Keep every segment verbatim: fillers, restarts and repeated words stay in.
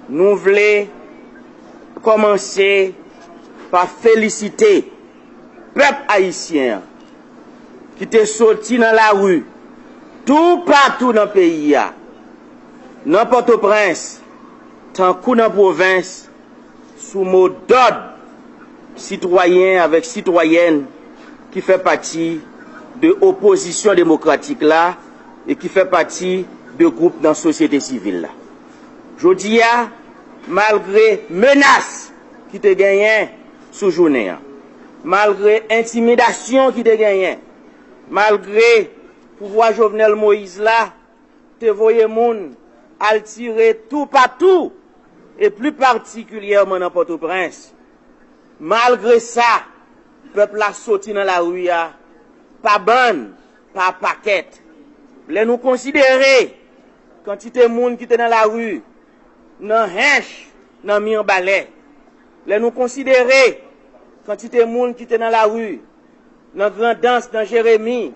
Nou vle kòmanse pa felisite pèp ayisyen an ki te soti nan lari toupatou nan peyi a, nan Pòtoprens tankou nan pwovens, sou modòd sitwayen avèk sitwayèn ki fè pati de opozisyon demokratik la e ki fè pati de gwoup nan sosyete sivil la. Jodi a, malgre menas ki te genyen sou jounen an, malgre entimidasyon ki te genyen, malgre pouvwa Jovenel Moïse la te voye moun al tire toupatou, e pli patikilyèman nan Pòtoprens. Malgre sa, pèp la soti nan lari a, pa bann, pa pakèt. Lè nou konsidere kantite moun ki te nan lari, nan Hench, nan Mibalè, lè nou konsidere kantite moun ki te nan lari, nan Grandans, nan Jeremi,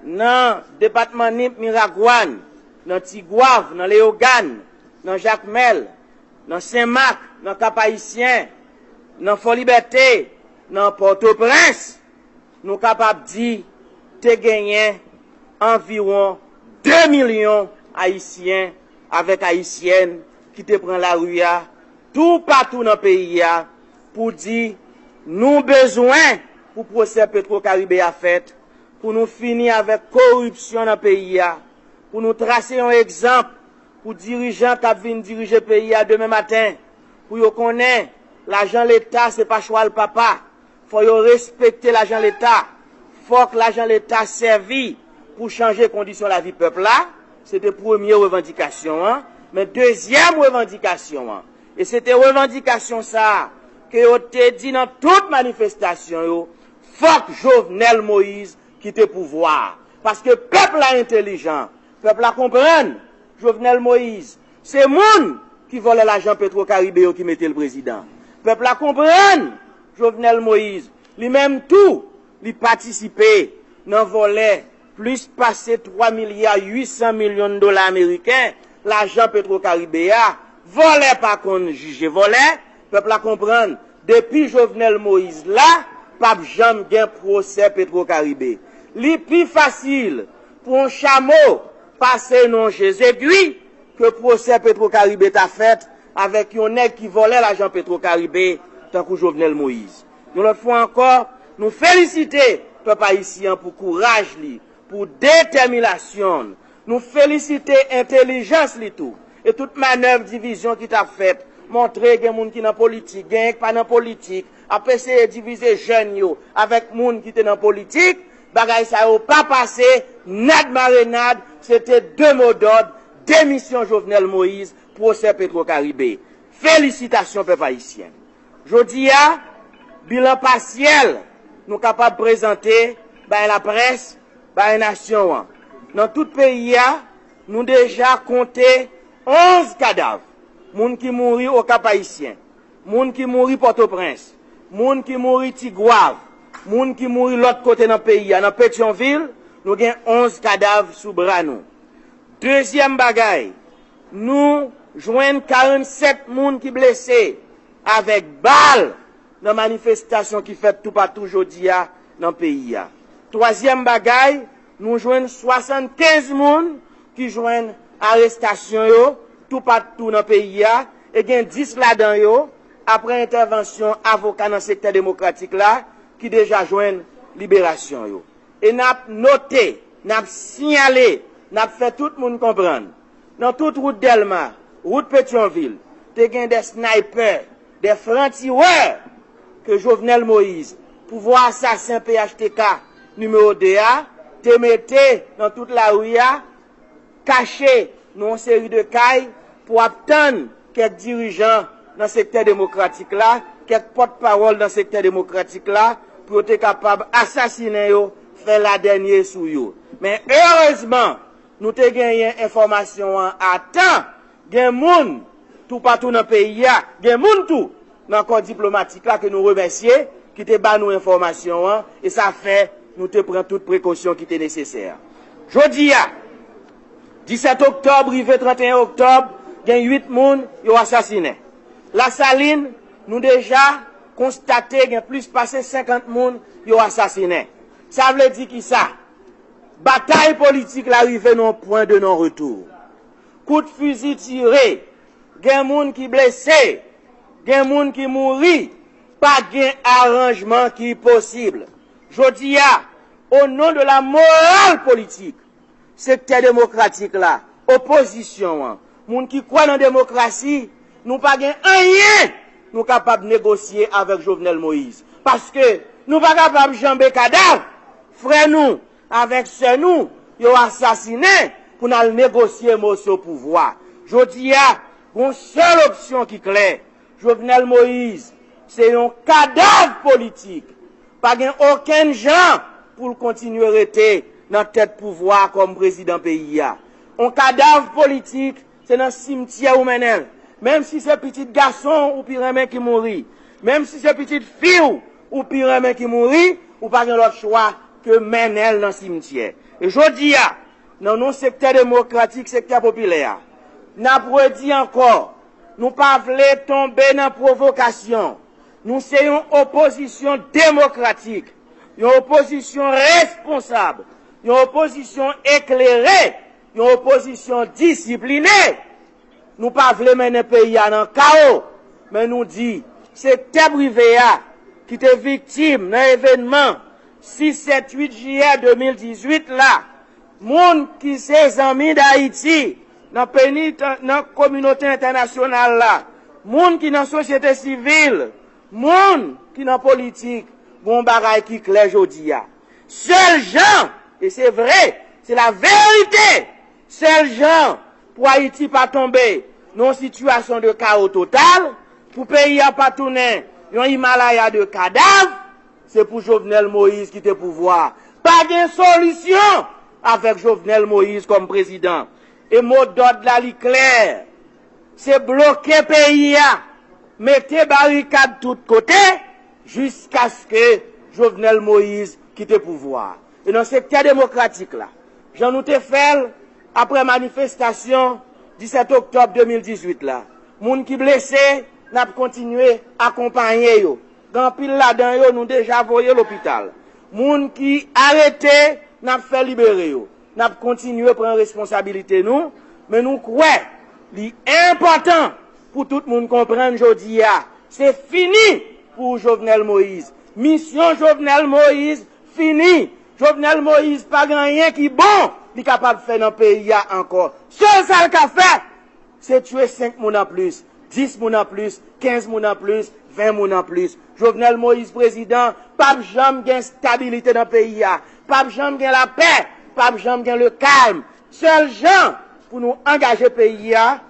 nan depatman Nip, Miragwàn, nan Tigwav, nan Leyogàn, nan Jakmèl, nan Senmak, nan Kap Ayisyen, nan Fò Libète, nan Pòtoprens, nou kapab di te genyen anviwon de milyon Ayisyen avèk Ayisyèn ki te pran lari a toupatou nan peyi a pou di nou bezwen pou pwosè Petro Karibe a fèt, pou nou fini avèk koripsyon nan peyi a, pou nou trase yon egzanp pou dirijan k ap vin dirije peyi a demen maten, pou yo konnen lajan Leta se pa chwal papa. Fò yo respekte lajan Leta. Fòk lajan Leta sèvi pou chanje kondisyon lavi pèp la. Se te premye revandikasyon an. Men dezyèm revandikasyon an, e se te revandikasyon sa a ke yo te di nan tout manifestasyon yo, fòk Jovenel Moïse kite pouvwa a. Paske pèp la entelijan. Pèp la konprann Jovenel Moïse se moun ki vòlè lajan Petro Karibe yo ki mete l prezidan. Pèp la konprann Jovenel Moïse, li menm tou, li patisipe nan vòlè plis pase twa milya uit san milyon dola ameriken, lajan Petro Karibe a. Vòlè pa konn jije vòlè. Pèp la konprann, depi Jovenel Moïse la, p ap janm gen pwosè Petro Karibe. Li pi fasil pou yon chamo pase nan yon je zegwi ke pwosè Petro Karibe ta fèt avèk yon nèg ki vòlè lajan Petro Karibe tankou Jovenel Moïse. Yon lòt fwa ankò, nou felisite pèp ayisyen an pou kouraj li, pou detèminasyon l. Nou felisite entèlijans li tou. E tout manèv divizyon ki t ap fèt montre gen moun ki nan politik, genyen k pa nan politik, ap eseye divize jèn yo avèk moun ki te nan politik. Bagay sa yo pa pase, nad marenad, se te de mo dòd, demisyon Jovenel Moïse, pwosè Petro Karibe. Felisitasyon pèp ayisyen. Jodi a, bilan pasyèl nou kapab prezante bay laprès, bay nasyon an. Nan tout peyi a, nou deja konte onz kadav. Moun ki mouri Okap Ayisyen, moun ki mouri Pòtoprens, moun ki mouri Tigwav, moun ki mouri lòt kote nan peyi a. Nan Petyonvil, nou gen onz kadav sou bra nou. Dezyèm bagay, nou jwenn karannsèt moun ki blese avèk bal nan manifestasyon ki fèt toupatou jodi a nan peyi a. Twazyèm bagay, nou jwenn swasannkenz moun ki jwenn arestasyon yo toupatou nan peyi a, e gen dis ladan yo, apre entèvansyon avoka nan sektè demokratik la, ki deja jwenn liberasyon yo. E n ap note, n ap siyale, n ap fè tout moun konprann, nan tout wout Dèlma, wout Petyonvil, te gen de snaypè, de frantiwè ke Jovenel Moïse, pouvwa asasen P H T K nimewo de a, te mete nan tout lari a, kache nan yon seri de kay pou ap tann kèk dirijan nan sektè demokratik la, kèk pòtpawòl nan sektè demokratik la, pou yo te kapab asasinen yo, fè ladènye sou yo. Men erezman, nou te genyen enfòmasyon an a tan. Gen moun toupatou nan peyi a, gen moun tou nan kò diplomatik la ke nou remèsye, ki te ba nou enfòmasyon an, e sa fè nou te pran tout prekosyon ki te nesesè. Jodi a, disèt oktòb rive tranteyen oktòb, Gen uit moun yo asasinen. Lasalin, nou deja konstate gen plis pase senkant moun yo asasinen. Sa vle di ki sa? Batay politik la rive nan yon pwen de non retou. Kout fizi tire, gen moun ki blese, gen moun ki mouri, pa gen aranjman ki posib. Jodi a, o non de la moral politik, sektè demokratik la, opozisyon an, moun ki kwè nan demokrasi, nou pa gen anyen nou kapab negosye avèk Jovenel Moïse. Paske nou pa kapab janbe kadav frè nou avèk sè nou yo asasinen pou n al negosye moso pouvwa. Jodi a, gon sèl opsyon ki klè. Jovenel Moïse se yon kadav politik. Pa gen okenn jan pou l kontinye rete nan tèt pouvwa kòm prezidan peyi a. Yon kadav politik, se nan simtyè ou mennen l. Menm si se pitit gason w ou pi renmen ki mouri, menm si se pitit fi w ou pi renmen ki mouri, ou pa gen lòt chwa ke mennen l nan simtyè. E jodi a, nan non sektè demokratik, sektè popilè a, n ap redi ankò, nou pa vle tonbe nan pwovokasyon. Nou se yon opozisyon demokratik, yon opozisyon responsab, yon opozisyon eklere, yon opozisyon disipline. Nou pa vle mennen peyi a nan kawo, men nou di, sektè prive a ki te viktim nan evènman sis, sèt, uit jiyè de mil dizuit la, moun ki se zanmi Dayiti nan peni, nan kominote entènasyonal la, moun ki nan sosyete sivil, moun ki nan politik, gon bagay ki klè jodi a. Sèl jan, e se vre, se la verite, sèl jan pou Ayiti pa tonbe nan yon sitiyasyon de kawo total, pou peyi a pa tounen yon Himalaya de kadav, se pou Jovenel Moïse kite pouvwa a. Pa gen solisyon avèk Jovenel Moïse kòm prezidan. E modòd la, li klè. Se bloke peyi a, mete barikad tout kote, jiskaske Jovenel Moïse kite pouvwa a. E nan sektè demokratik la, jan nou te fè l apre manifestasyon disèt oktòb de mil dizuit la, moun ki blese, n ap kontinye akonpaye yo. Gen anpil ladan yo nou deja voye lopital. Moun ki arete, n ap fè libere yo. N ap kontinye pran responsabilite nou, men nou kwè li enpòtan pou tout moun konprann jodi a, se fini pou Jovenel Moïse. Misyon Jovenel Moïse fini. Jovenel Moïse pa gen anyen ki bon li kapab fè nan peyi a ankò. Sèl sa l ka fè, se tiye senk moun anplis, dis moun anplis, kenz moun anplis, ven moun anplis. Jovenel Moïse prezidan, p ap janm gen estabilite nan peyi a, p ap janm gen lapè, p ap janm gen le calme. Sèl jan pou nou angaje peyi a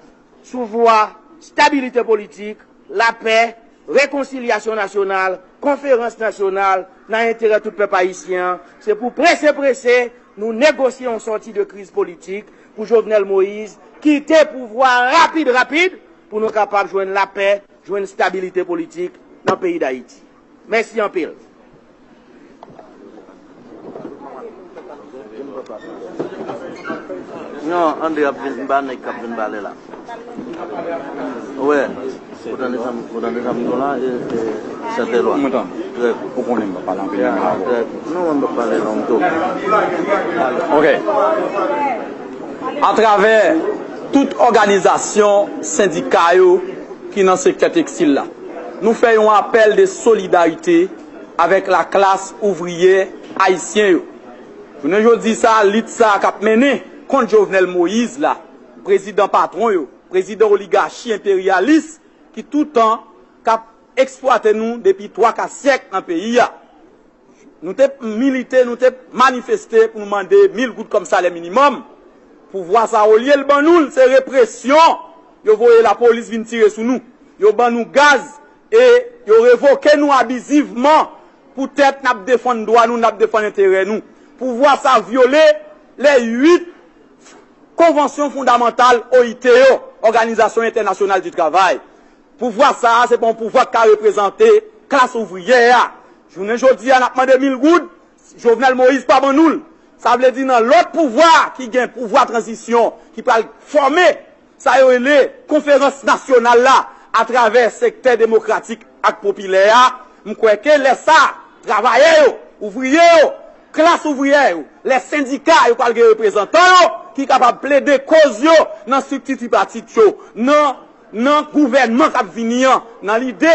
sou vwa estabilite politik, lapè, rekonsilyasyon nasyonal, konferans nasyonal, nan enterè tout pèp ayisyen an, se pou prese prese nou negosye yon sòti de kriz politik pou Jovenel Moïse kite pouvwa a rapid rapid pou nou kapab jwenn lapè, jwenn estabilite politik nan peyi Dayiti. Mèsi anpil. Non, André ap vin, m pa nèg k ap vin pale la. Ou wè, ou tande sa m, ou tande sa m di w la, e, e, sètè lwa. Mwen tande. Trè byen. Ou konnen m pa pale anpil menm avè w. Trè byen. Non, mwen m p ap pale long tou. Ok. Atravè tout òganizasyon sendika yo ki nan sektè tekstil la, nou fè yon apèl de solidarite avèk laklas ouvriyè ayisyen yo. Jounen jodi sa, lit sa a k ap mennen kont Jovenel Moïse la, prezidan patwon yo, prezidan oligachi enperyalis ki toutan k ap eksplwate nou depi twa ka syèk nan peyi a. Nou te milite, nou te manifeste pou nou mande mil goud kòm salè minimòm. Pouvwa sa, olye l ban nou l, se represyon. Yo voye lapolis vin tire sou nou. Yo ban nou gaz e yo revoke nou abizivman. Poutèt n ap defann dwa nou, n ap defann enterè nou. Pouvwa sa vyole lè uit konvansyon fondamantal O I T yo, Òganizasyon Entènasyonal di Travay. Pouvwa sa a, se pa yon pouvwa k ka reprezante klas ouvriyè a. Jounen jodi a, n ap mande mil goud, Jovenel Moïse pa ban nou l. Sa vle di nan lòt pouvwa ki gen pouvwa tranzisyon ki pral fòme, sa yo rele konferans nasyonal la atravè sektè demokratik ak popilè a, m kwè ke lè sa, travayè yo, ouvriye yo, klas ouvriyè yo, lè sendika yo pral gen reprezantan yo ki kapab plede koz yo nan estrikti tripatit yo, nan, nan gouvènman k ap vini an, nan lide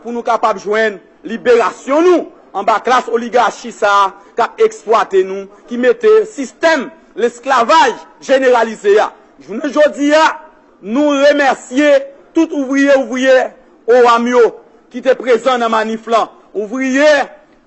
pou nou kapab jwenn liberasyon nou anba klas oligachi sa a k ap eksplwate nou, ki mete sistèm lesklavaj jeneralize a. Jounen jodi a, nou remèsye tout ouvriye, ouvriye owam yo ki te prezan nan manif lan. Ouvriye,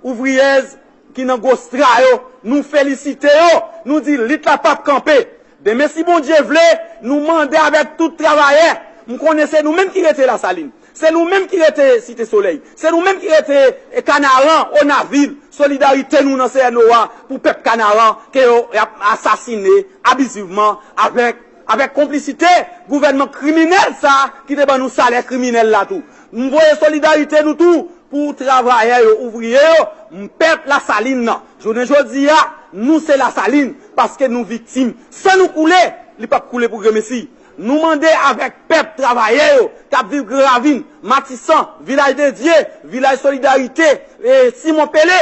ouvriyèz ki nan gwo stra yo, nou felisite yo, nou di lit la p ap kanpe. Demen, si Bondye vle, nou mande avèk tout travayè. M konnen se nou menm ki rete Lasalin. Se nou menm ki rete Site Solèy. Se nou menm ki rete, e, Kanaran, Onavil. Solidarite nou nan C N O a pou pèp Kanaran ke yo y ap asasine abizivman avèk, avèk konplisite gouvènman kriminèl sa a ki te ban nou salè kriminèl la tou. M voye solidarite nou tou pou travayè yo, ouvriye yo, m, pèp Lasalin nan. Jounen jodi a, nou se Lasalin, paske nou viktim. San nou koule, li p ap koule pou gremesi. Nou mande avèk pèp travayè yo k ap viv Gran Ravin, Matisan, Vilaj de Dye, Vilaj Solidarite, e Simon Pele,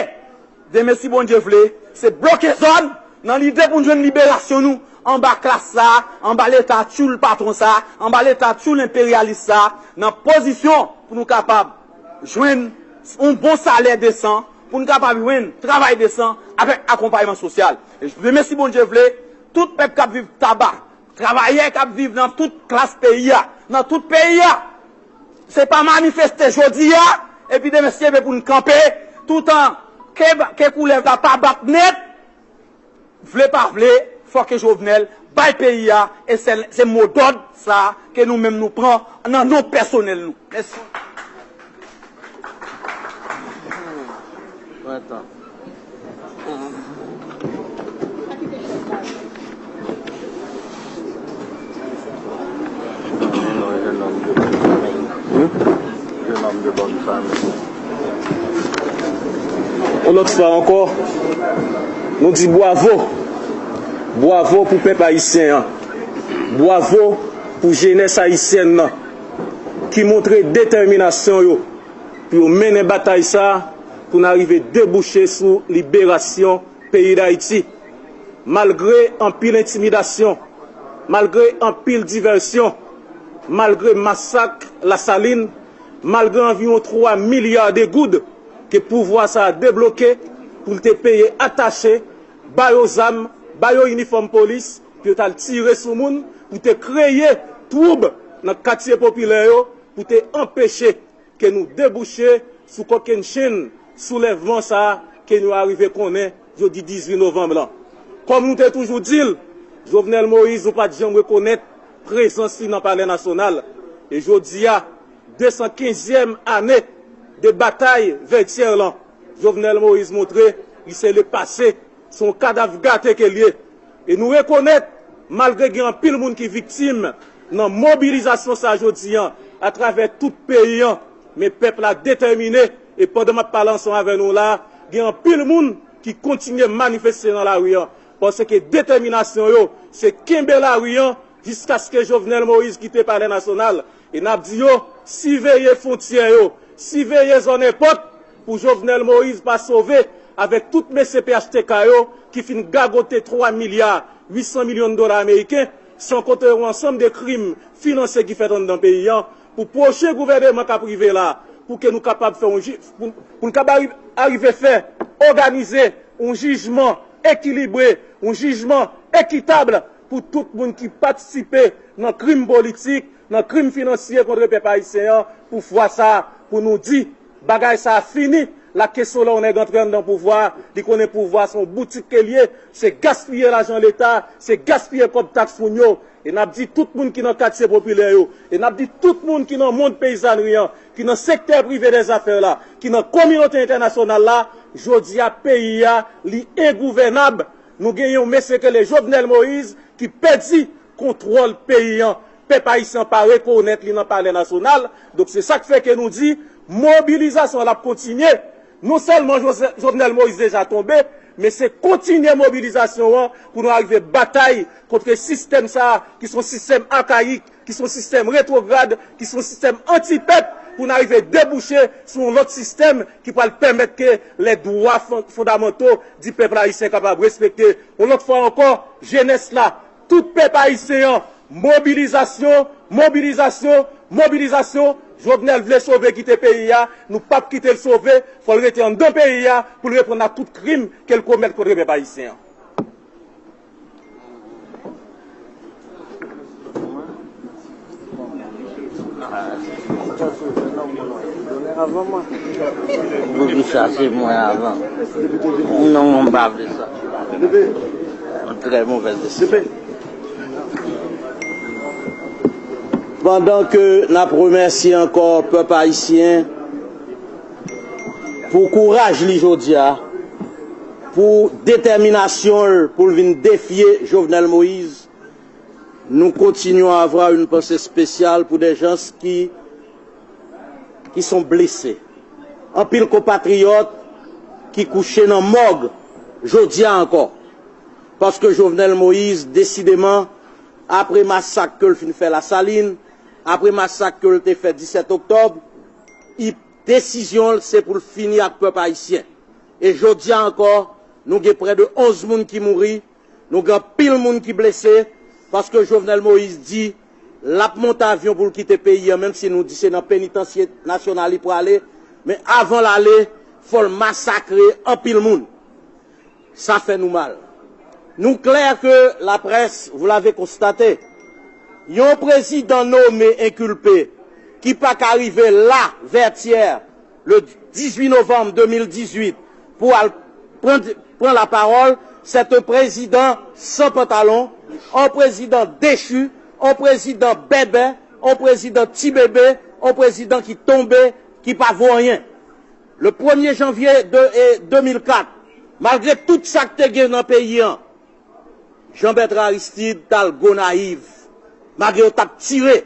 demen, si Bondye vle, se bloke zòn nan lide pou n jwenn liberasyon nou anba klas sa a, anba leta tchoul patwon sa a, anba leta tchoul enperyalis sa a, nan pozisyon pou nou kapab jwenn yon bon salè desan, pou n kapab jwenn travay desan avèk akonpayman sosyal. E demen, si Bondye vle, tout pèp k ap viv Taba, travayè k ap viv nan tout klas peyi a, nan tout peyi a, se pa manifeste jodi a, epi demen se leve pou n kanpe, toutan ke, ke koulèv la pa bat nèt, vle pa vle, fò ke Jovenel bay peyi a, e se, se modòd sa a ke nou menm nou pran nan non pèsonèl nou. Mèsi. Pran tan. Yon lòt fwa ankò, nou di bwavo. Bwavo pou pèp ayisyen an. Bwavo pou jenès ayisyèn nan ki montre detèminasyon yo pou yo mennen batay sa a pou n arive debouche sou liberasyon peyi Dayiti. Malgre anpil entimidasyon, malgre anpil divèsyon, malgre masak Lasalin, malgre anviwon twa milya de goud ke pouvwa sa a debloke pou l te peye atache, ba yo zam, ba yo inifòm polis, pou yo t al tire sou moun, pou te kreye twoub nan katye popilè yo, pou te anpeche ke nou debouche sou kokennchenn soulèvman sa a ke nou arive konnen jodi dizuit novanm lan. Kòm nou te toujou di l, Jovenel Moïse, nou pa t janm rekonèt prezans li nan Palè Nasyonal. E jodi a, de san kenzyèm ane de batay vètyè lan, Jovenel Moïse montre li se lepase, se yon kadav gate ke l ye. E nou rekonèt, malgre gen anpil moun ki viktim nan mobilizasyon sa a jodi a, atravè tout peyi a, men pèp la detèmine, e pandan m ap pale ansanm avè nou la, gen anpil moun ki kontinye manifeste nan lari a, paske detèminasyon yo, se kenbe lari a, jiskaske Jovenel Moïse kite Palè Nasyonal. E n ap di yo, siveye fwontyè yo, siveye zòn èpòt, pou Jovenel Moïse pa sove avèk tout mesye P H T K yo ki fin gagote twa milya uit san milyon dola ameriken, san konte yon ansanm de krim finansye ki fèt anndan peyi a, pou pwochen gouvèneman k ap rive la, pou ke nou kapab fè yon ji-, pou, pou n kapab ari-, arive fè, òganize yon jijman ekilibre, yon jijman ekitab pou tout moun ki patisipe nan krim politik, nan krim finansye kont pèp ayisyen an, pou fwa sa a, pou nou di, bagay sa a fini, la ke solè yon nèg antre anndan pouvwa, li konnen pouvwa se yon boutik ke l ye, se gaspiye lajan leta, se gaspiye kòb taks moun yo. E n ap di tout moun ki nan katye popilè yo, e n ap di tout moun ki nan mond peyizanri an, ki nan sektè prive dèzafè la, ki nan kominote entènasyonal la, jodi a peyi a, li engouvènab. Nou gen yon mesye ke le Jovenel Moïse ki pèdi kontwòl peyi an. Pèp ayisyen pa rekonèt li nan Palè Nasyonal. Donk, se sa k fè ke nou di, mobilizasyon an l ap kontinye. Non sèlman Jose-, Jovenel Moïse deja tonbe, Men se kontinye mobilizasyon an pou nou arive batay kont sistèm sa a, ki se yon sistèm akayik, ki se yon sistèm retwograd, ki se yon sistèm anti-pèp, pou n arive debouche sou yon lòt sistèm ki pral pèmèt ke lè dwa fon-, fondamanto di pèp ayisyen kapab respekte. Yon lòt fwa ankò, jenès la, tout pèp ayisyen an, mobilizasyon, mobilizasyon, mobilizasyon. Jovenel vle sove kite peyi a, nou p ap kite l sove, fò l rete anndan peyi a pou l reponn a tout krim ke l komèt kont pèp ayisyen an. Pou ki sa se mwen avan? Non, mwen pa vle sa. Yon trè movèz desizyon. Pandan ke n ap remèsye ankò pèp ayisyen pou kouraj li jodi a, pou detèminasyon l pou l vin defye Jovenel Moïse, nous continuons à avoir une pensée spéciale pour des gens qui, qui sont blessés. Anpil konpatriyòt ki kouche nan mòg jodi a ankò. Paske Jovenel Moïse, desideman, apre masak ke l fin fè Lasalin, apre masak ke l te fè disèt oktòb, i, desizyon l se pou l fini ak pèp ayisyen. E jodi a ankò, nou gen prè de onz moun ki mouri, nou gen anpil moun ki blese, paske Jovenel Moïse di l ap monte avyon pou l kite peyi a, menm si nou di se nan penitansye nasyonal li prale, men avan l ale, fò l masakre anpil moun. Sa fè nou mal. Nou klè ke laprès, vous l'avez constaté, yon prezidan nome enkilpe ki pa ka rive la, Vètyè, le dizuit novanm de mil dizuit, pou al pran, pran lapawòl, c'est un président sans pantalon, un président déchu, un président bèbè, un président ti bebe, un président ki tonbe, ki pa vo anyen. Le premye janvye de, e, de mil kat, malgre tout sa k te gen nan peyi an, Jean Bertrand Aristide t al Gonayiv, malgre yo t ap tire.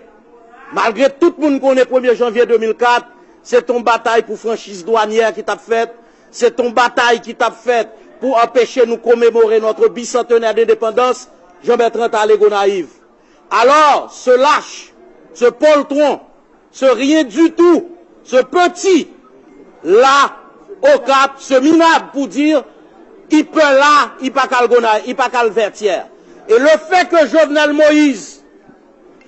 Malgre tout moun konnen premye janvye de mil kat, se t on batay pou franchiz dwanyè ki t ap fèt, se t on batay ki t ap fèt pou anpeche nou komemore notre bicentenaire d'indépendance, Jean Bertrand t ale Gonayiv. Alors, ce lâche, ce poltron, ce rien du tout, ce petit, là, au Cap, ce minable, pour dire, il peut là, il pas qu'à Gonaive, il pas qu'à Vertières. Et le fait que Jovenel Moïse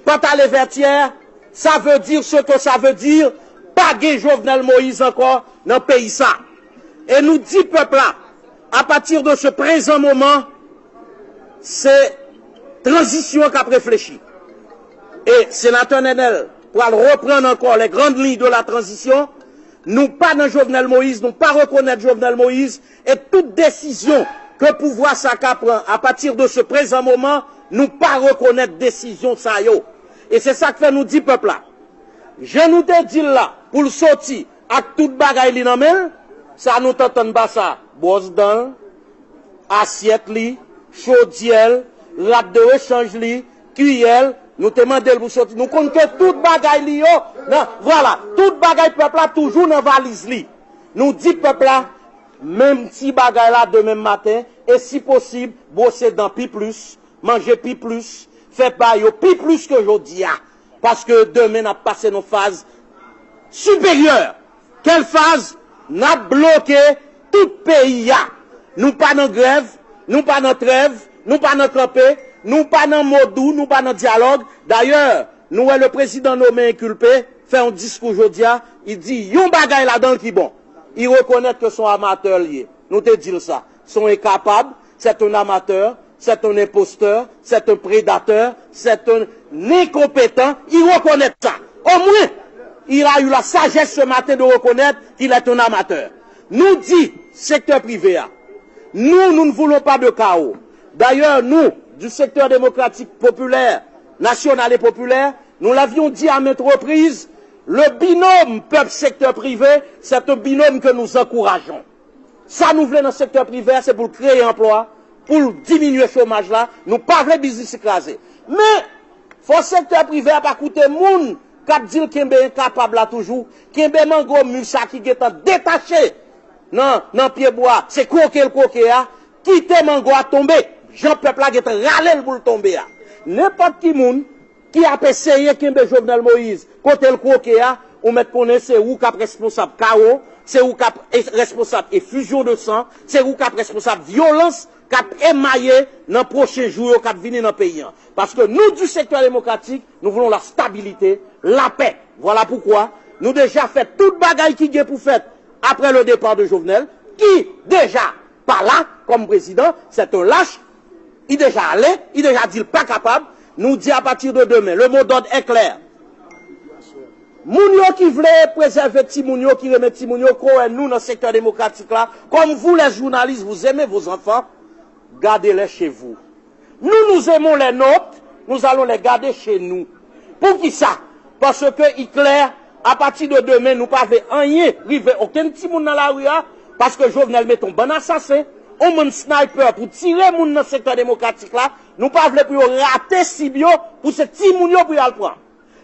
pas allé Vertières, ça veut dire ce que ça veut dire, pa gen Jovenel Moïse ankò nan peyi sa. E nou di pèp la, à partir de ce présent moment, se tranzisyon k ap reflechi. E senatè Nenel pral reprann ankò les grandes lignes de la transition. Nou pa nan Jovenel Moïse, nou pa rekonèt Jovenel Moïse, e tout desizyon ke pouvwa sa ka pran à partir de ce présent moment, nou pa rekonèt desizyon sa yo. E se sa k fè nou di pèp la, jan nou te di l la, pou l soti ak tout bagay li nan men l, sa nou t antann ba sa, bwòs dan l, asyèt li, chodyè l, rad de rechanj li, kiyè l, nou te mande l pou soti. Nou konn ke tout bagay li yo, nan, vwala, tout bagay pèp la toujou nan valiz li. Nou di pèp la, menm ti bagay la demen maten, e si posib, bwose dan pi plis, manje pi plis, fè ba yo pi plis ke jodi a. Paske demen n ap pase nan faz siperyè. Kèl faz? N ap bloke tout peyi a. Nou pa nan grèv, nou pa nan trèv, nou pa nan kanpe, nou pa nan mo dou, nou pa nan dyalòg. Dayè, nou wè le prezidan nome enkilpe fè yon diskou jodi a, li di yon bagay ladan l ki bon. Li rekonèt ke se yon amatè li ye. Nou te di l sa. Se yon enkapab, c'est un amateur, c'est un imposteur, c'est un prédateur, c'est un incompétent. Li rekonèt sa. Omwen, il a eu la sagesse ce matin de reconnaître qu'il est un amateur. Nou di sektè prive a, nous, nous ne voulons pas de chaos. D'ailleurs, nous, du secteur démocratique populaire, national et populaire, nous l'avions dit à maintes reprises, le binôme peuple-secteur privé, c'est un binôme que nous encourageons. Sa nou vle nan sektè prive a, se pou l kreye anplwa, pou l diminye chomaj la. Nou pa vle biznis li kraze. Men, fò sektè prive a pa koute moun k ap di l kenbe enkapab la toujou, kenbe mango mi sa ki gentan detache nan, nan pye bwa, se kwoke l kwoke a, kite mango a tonbe, jan pèp la gentan rale l pou l tonbe a. Nenpòt ki moun ki ap eseye kenbe Jovenel Moïse kote l kwoke a, ou mèt konnen se ou k ap responsab kawo, se ou k ap e-, responsab efizyon de san, se ou k ap responsab vyolans k ap emaye nan pwochen jou yo k ap vini nan peyi an. Paske nou, di sektè demokratik, nous voulons la stabilité, la paix. Voilà pourquoi nou deja fè tout bagay ki gen pou fèt après le départ de Jovenel, ki deja pa la kòm prezidan, c'est un lâche, li deja ale, li deja di l pa kapab. Nou di à partir de demain, le mot d'ordre est clair. Moun yo ki vle prezève timoun yo, ki renmen timoun yo, kwè nou nan sektè demokratik la, comme vous les journalistes, vous aimez vos enfants, gardez-les chez vous. Nous, nous aimons les nôtres, nous allons les garder chez nous. Poukisa? Paske i klè, apati de demen, nou pa vle anyen rive okenn timoun nan lari a, paske Jovenel mete yon bann asasen, yon bann sniper pou tire moun nan sektè demokratik la, nou pa vle pou yo rate sib yo, pou se timoun yo pou y al pran.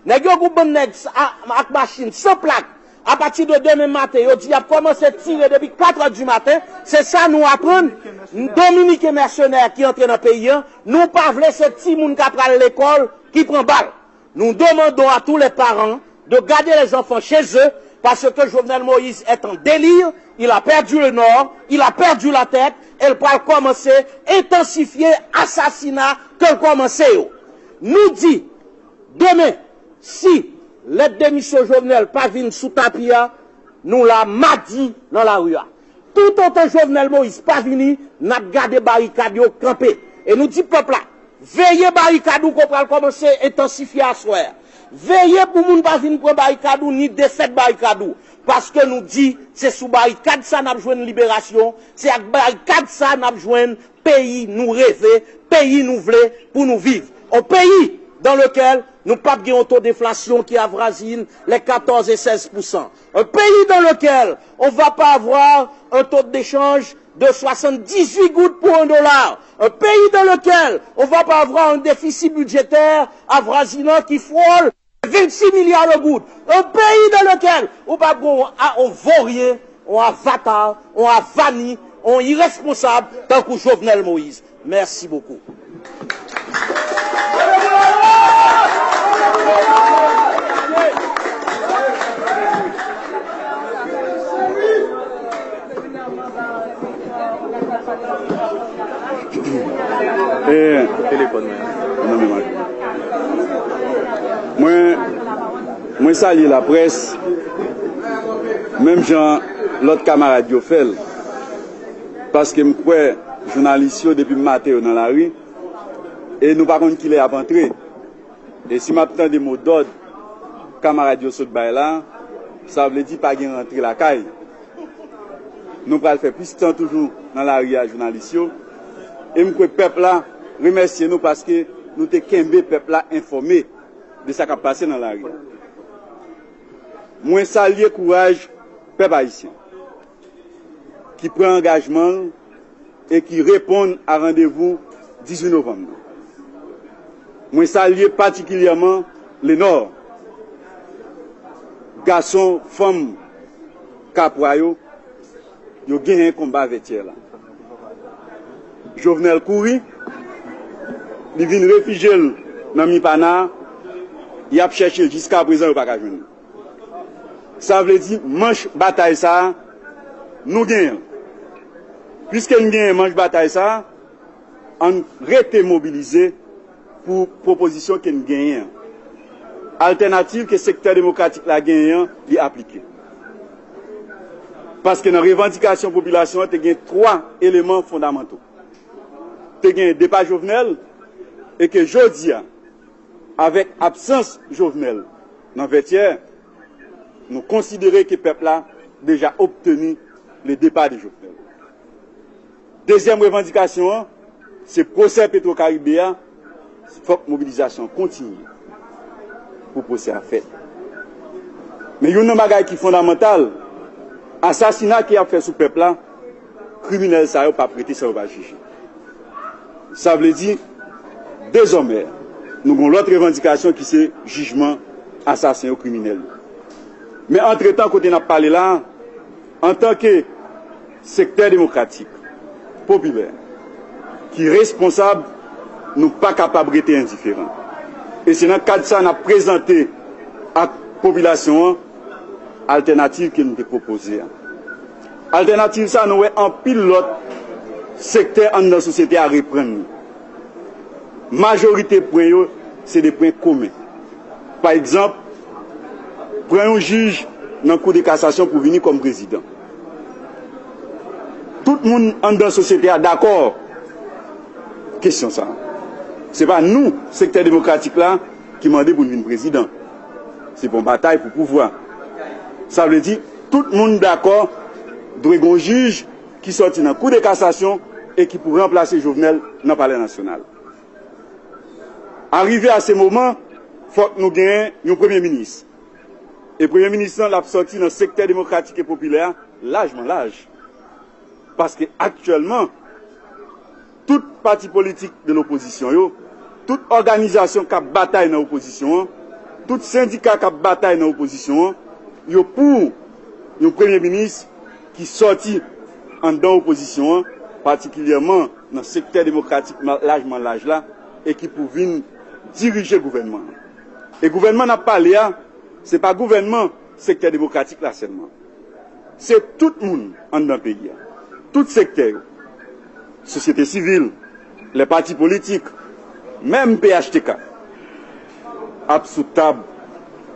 Nèg yo gen yon bann nèg sa, ak machin san plak. Apati de demen maten, yo di y ap kòmanse tire depi kat è di maten. Se sa nou aprann. Dominiken mèsenè ki antre nan peyi an, nou pa vle se timoun k ap pral lekòl ki pran bal. Nous demandons à tous les parents de garder les enfants chez eux parce que Jovenel Moïse est en délire, il a perdu le nord, il a perdu la tête, e l pral kòmanse entansifye asasina ke l kòmanse yo. Nou di, demen, si lèt demisyon Jovenel pa vin sou tapi a, nou la madi nan lari a. Toutotan Jovenel Moïse pa vini, n ap gade barikad yo kanpe. E nou di pèp la, veye barikad ou ke w pral kòmanse entansifye aswè a. Veye pou moun pa vin pran barikad ou, ni desèt barikad ou. Paske nou di, se sou barikad sa n ap jwenn liberasyon, se ak barikad sa n ap jwenn peyi nou reve, peyi nou vle pou nou viv. Un pays dans lequel nou p ap gen yon taux d'inflation qui avoisine les quatorze et seize pour cent. Un pays dans lequel on va pas avoir un taux d'échange de soixante-dix-huit goud pour un dollar. Un pays dans lequel on va pas avoir un déficit budgétaire avoisinant qui frôle vingt-six milliards de goud. Un pays dans lequel ou p ap gen yon, yon voryen, yon avatar, yon avani, yon iresponsab tankou Jovenel Moïse. Merci beaucoup. E, telefòn mwen. Non, men, mwen, mwen salye laprès, menm jan lòt kamarad yo fè l, paske m kwè jounalis yo depi maten yo nan lari, e nou pa konn kilè y ap antre. E si m ap tande mo dòd kamarad yo sot bay la, sa vle di pa gen rantre lakay. Nou pral fè plis tan toujou nan lari a, jounalis yo. E m kwè pèp la remèsye nou paske nou te kenbe pèp la enfòme de sa k ap pase nan lari a. Mwen salye kouraj pèp ayisyen ki pran angajman l e ki reponn a randevou dizuit novanm nan. Mwen salye patikilyèman Lenò, gason, fanm Kapwa yo, yo genyen konba Vètyè la. Jovenel kouri, li vin refijye l nan Mipana, y ap chèche l jiska prezan yo pa ka jwenn li. Sa vle di manch batay sa a, nou genyen l. Piske n genyen manch batay sa a, ann rete mobilize pou pwopozisyon ke n genyen an. Altènativ ke sektè demokratik la genyen an, li aplike. Paske nan revandikasyon popilasyon an, te gen twa eleman fondamanto. Te gen depa Jovenel, e ke jodi a, avèk absans Jovenel nan Vètyè, nou konsidere ke pèp la deja obteni le départ de Jovenel. Dezyèm revandikasyon an, se pwosè Petwokaribe a, fòk mobilizasyon an kontinye pou pwosè a fèt. Men youn nan bagay ki fondamantal, asasina ke y ap fè sou pèp la, kriminèl sa yo p ap rete san yo pa jije. Sa vle di, dezòmè, nou gen yon lòt revandikasyon ki se jijman asasen yo, kriminèl yo. Men antretan, kote n ap pale la a, antanke Sektè demokratik, popilè, ki responsab, nou pa kapab rete endiferan. E se nan kad sa n ap prezante ak popilasyon an altènativ ke nou te pwopoze a. Altènativ sa, nou wè anpil lòt sektè anndan sosyete a reprann li. Majorite pwen yo, se de pwen komen. Pa egzanp, pran yon jij nan Kou de Kasasyon pou vini kòm prezidan. Tout moun anndan sosyete a dakò kesyon sa. Se pa nou, sektè demokratik la, ki mande pou n vin prezidan. Se pa yon batay pou pouvwa. Sa vle di, tout moun dakò dwe gen yon jij ki sòti nan Kou de Kasasyon e ki pou ranplase Jovenel nan Palè Nasyonal. Arive a se moman, fòk nou genyen yon premye minis. E premye minis lan, l ap sòti nan sektè demokratik e popilè a, lajman laj. Paske aktyèlman, tout pati politik de lopozisyon yo, tout òganizasyon k ap batay nan opozisyon an, tout sendika k ap batay nan opozisyon an, yo pou yon premye minis ki sòti anndan opozisyon an, patikilyèman nan sektè demokratik ma- lajman laj la, e ki pou vin dirije gouvènman an. E gouvènman n ap pale a, se pa gouvènman sektè demokratik la sèlman. Se tout moun anndan peyi a, tout sektè yo, sosyete sivil, lè pati politik, menm P H T K, ap sou tab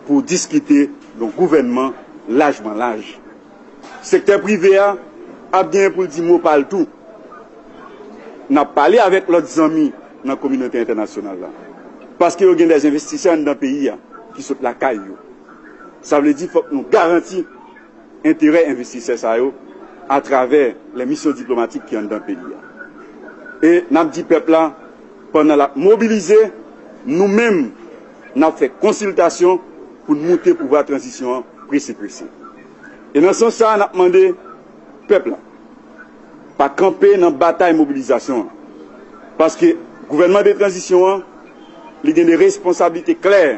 pou diskite yon gouvènman lajman laj. Sektè prive a ap genyen pou l di mo pa l tou. N ap pale avèk lòt zanmi nan kominote entènasyonal la. Paske yo gen dè envestisè anndan peyi a ki sot lakay yo. Sa vle di fòk nou garanti enterè envestisè sa yo atravè lè misyon diplomatik ki anndan peyi a. E n ap di pèp la, pandan l ap mobilize, nou menm, n ap fè konsiltasyon pou n moute pouvwa tranzisyon an prese prese. E nan sans sa a, n ap mande pèp la, pa kanpe nan batay mobilizasyon an. Paske gouvènman de tranzisyon an, li gen de responsablite klè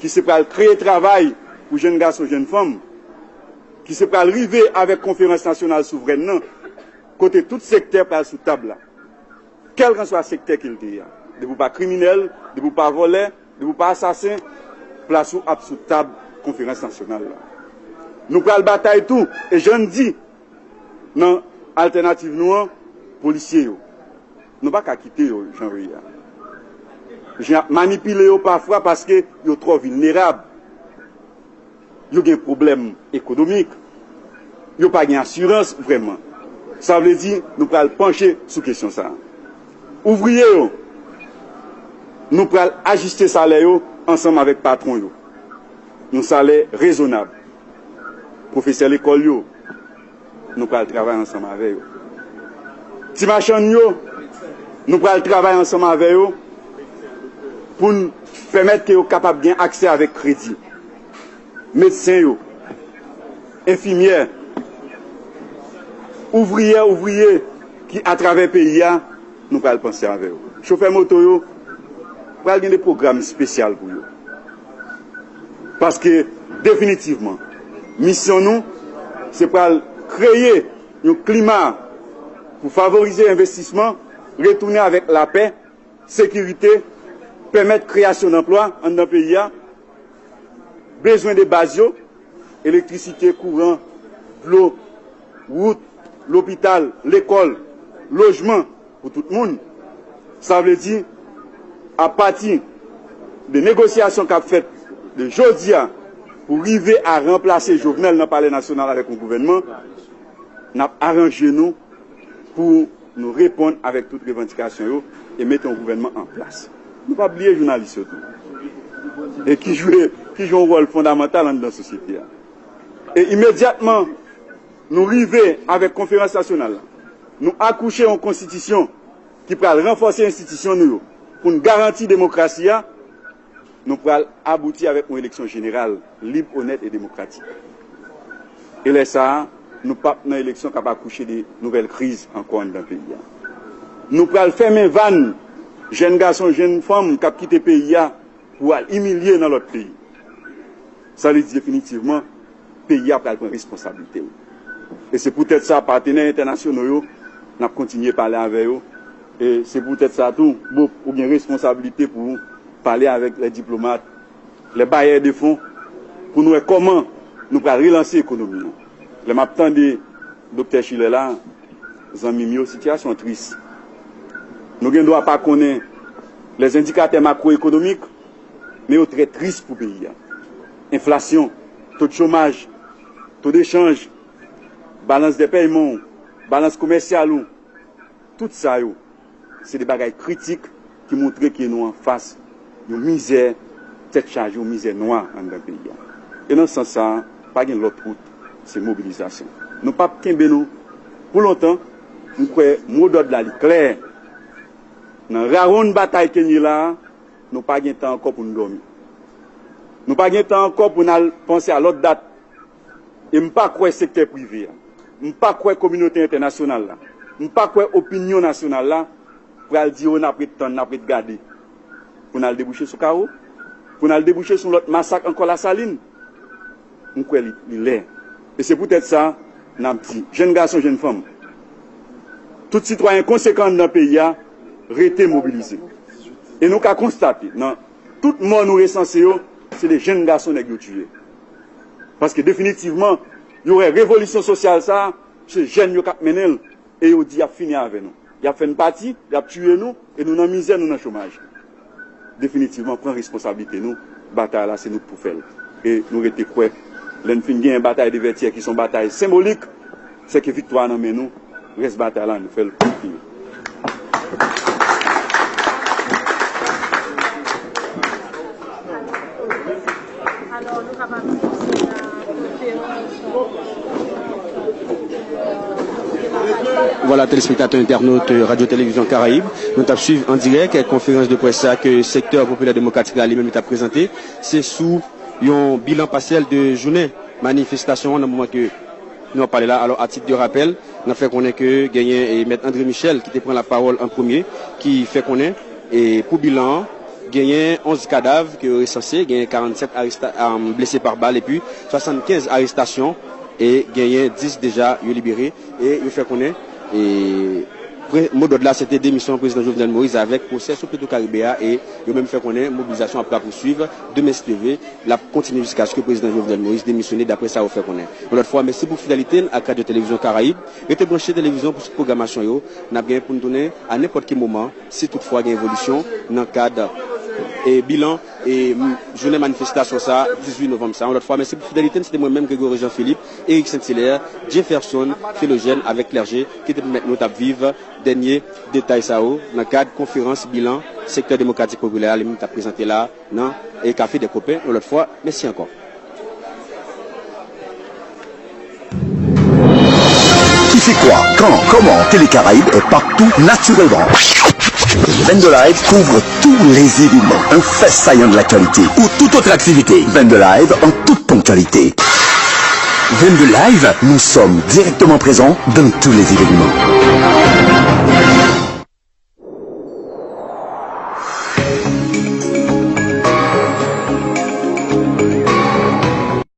ki se pral kreye travay pou jèn gason, jèn fanm, ki se pral rive avèk konferans nasyonal souvrèn nan, kote tout sektè pral sou tab la. Kèlkanswa sektè ke l te ye a. Depi w pa kriminèl, depi w pa vòlè, depi w pa asasen, plas ou ap sou tab konferans nasyonal la. Nou pral batay tou, e jan n di nan altènativ nou an, polisye yo. Nou pa ka kite yo jan yo ye a. Jan y ap manipile yo pafwa paske yo twò vilnerab. Yo gen pwoblèm ekonomik. Yo pa gen asirans vrèman. Sa vle di, nou pral panche sou kesyon sa a. Ouvriye yo, nou pral ajiste salè yo ansanm avèk patwon yo. Yon salè rezonab. Pwofesè lekòl yo, nou pral travay ansanm avè yo. Ti machann yo, nou pral travay ansanm avè yo pou n pèmèt ke yo kapab gen aksè avèk kredi. Medsen yo, enfimyè, ouvriyè, ouvriye ki atravè peyi a, nou pral panse avè yo. Chofè moto yo, pral gen de pwogram espesyal pou yo. Paske, definitivman, misyon nou, se pral kreye yon klima pou favorize envestisman, retounen avèk lapè, sekirite, pèmèt kreyasyon danplwa anndan peyi a, bezwen de baz yo, elektrisite, kouran, dlo, wout, lopital, lekòl, lojman pou tout moun. Sa vle di, apati de negosyasyon k ap fèt de jodi a pou rive a ranplase Jovenel nan Palè Nasyonal avèk yon gouvènman, n ap aranje nou pou nou reponn avèk tout revandikasyon yo e mete yon gouvènman an plas. Nou pa bliye jounalis yo tou. E ki jwe, ki jwe yon wòl fondamantal anndan sosyete a. E imedyatman, nou rive avèk konferans nasyonal la. Nou akouche yon konstitisyon ki pral ranfòse enstitisyon nou yo pou n garanti demokrasi a. Nou pral abouti avèk yon eleksyon jeneral, lib, onèt e demokratik. E lè sa a, nou p ap nan eleksyon k ap akouche de nouvèl kriz ankò anndan peyi a. Nou pral fèmen vàn jèn gason, jèn fanm k ap kite peyi a pou al imilye nan lòt peyi. Sa vle di definitivman, peyi a pral pran responsablite l. E se poutèt sa, patenè entènasyonal yo, n ap kontinye pale avè yo. E se poutèt sa tou, Bob, ou gen responsablite pou ou pale avèk lè diplomat, lè bayè de fon, pou nou wè kòman nou pral relanse ekonomi an. Lè m ap tande Doktè Schiller la, zanmi m yo, sitiyasyon an tris. Nou gen dwa pa konnen lè endikatè makwoekonomik, men yo trè tris pou peyi a. Enflasyon, to de chomaj, to de chanj, balans de pèyman w, balans komèsyal ou, tout sa yo, se de bagay kritik ki montre ke nou anfas yon mizè tèt chaje, yon mizè nwa anndan peyi a. E nan sans sa a, pa gen lòt wout, se mobilizasyon. Nou p ap kenbe nou pou lontan. M kwè mo dòd la li klè. Nan rawonn batay ke n ye la a, nou pa gen tan ankò pou n dòmi. Nou pa gen tan ankò pou n al panse a lòt dat. E m pa kwè sektè prive a, m pa kwè kominote entènasyonal la, m pa kwè opinyon nasyonal la pral di yo n ap ret tann, n ap ret gade pou n al debouche sou kawo, pou n al debouche sou lòt masak ankò Lasalin. M kwè li, li lè. E se poutèt sa, n ap di, jèn gason, jèn fanm, tout sitwayen konsekan anndan peyi a, rete mobilize. E nou ka konstate, nan tout mò nou resanse yo, se de jèn gason nèg yo tiye. Paske definitivman, yo wè revolisyon sosyal sa a, se jèn yo k ap mennen l, e yo di y ap fini avè nou. Y ap fè n pati, y ap tiye nou, e nou nan mizè, nou nan chomaj. Definitivman, pran responsablite nou, batay la, se nou k pou fè l. E nou rete kwè, lè n fin genyen batay de Vètyè, ki se yon batay senbolik, sèke viktwa a nan men nou, rès batay la, nou fè l pou l fini. Vwala, telespektatè, entènot, e, Radyo Televizyon Karayib, nou t ap swiv an dirèk konferans de près sa ke Sektè Popilè Demokratik la li menm li t ap prezante. Se sou yon bilan pasyèl de jounen manifestasyon an nan moman ke nou ap pale la. Alò, a tit de rapèl, n ap fè konnen ke genyen, e, Mèt André Michel ki te pran lapawòl an premye, ki fè konnen, e, pou bilan an, genyen onz kadav ke yo resanse, genyen karannsèt aresta-, am, blese pa bal epi swasannkenz arestasyon, e genyen dis deja yo libere. E yo fè konnen, e, pre-, mo dòd la se te demisyon prezidan Jovenel Moïse avèk pwosè sou Petro Caribe a, e yo menm fè konnen mobilizasyon ap rapousuiv. Demen, si Dye vle, l ap kontinye jiskaske prezidan Jovenel Moïse demisyone, daprè sa yo fè konnen. Yon lòt fwa, mèsi pou fidelite n ak Radyo Televizyon Karayib. Rete branche televizyon pou tout pwogramasyon yo. N ap genyen pou n tounen a nenpòt ki moman, si toutfwa gen evolisyon nan kad, e, bilan, e, m-, jounen manifestasyon sa a, dizuit novanm sa a. Yon lòt fwa, mèsi pou fidelite n. Se te mwen menm, Gregory Jean Philippe, Eric Saint-Hilaire, Jefferson, Philogène avèk Clergé, ki te pèmèt nou t ap viv dènye detay sa yo nan kad konferans bilan Sektè Demokratik Popilè a, li menm t ap prezante la nan, e, Café des Copains. Yon lòt fwa, mèsi ankò. Qui fait quoi, quand, comment, Télé Caraïbes est partout naturellement. Vingt-deux Live couvre tous les événements, un fait saillant de l'actualité ou toute autre activité. Vingt-deux Live en toute ponctualité. Vingt-deux Live, nous sommes directement présents dans tous les événements.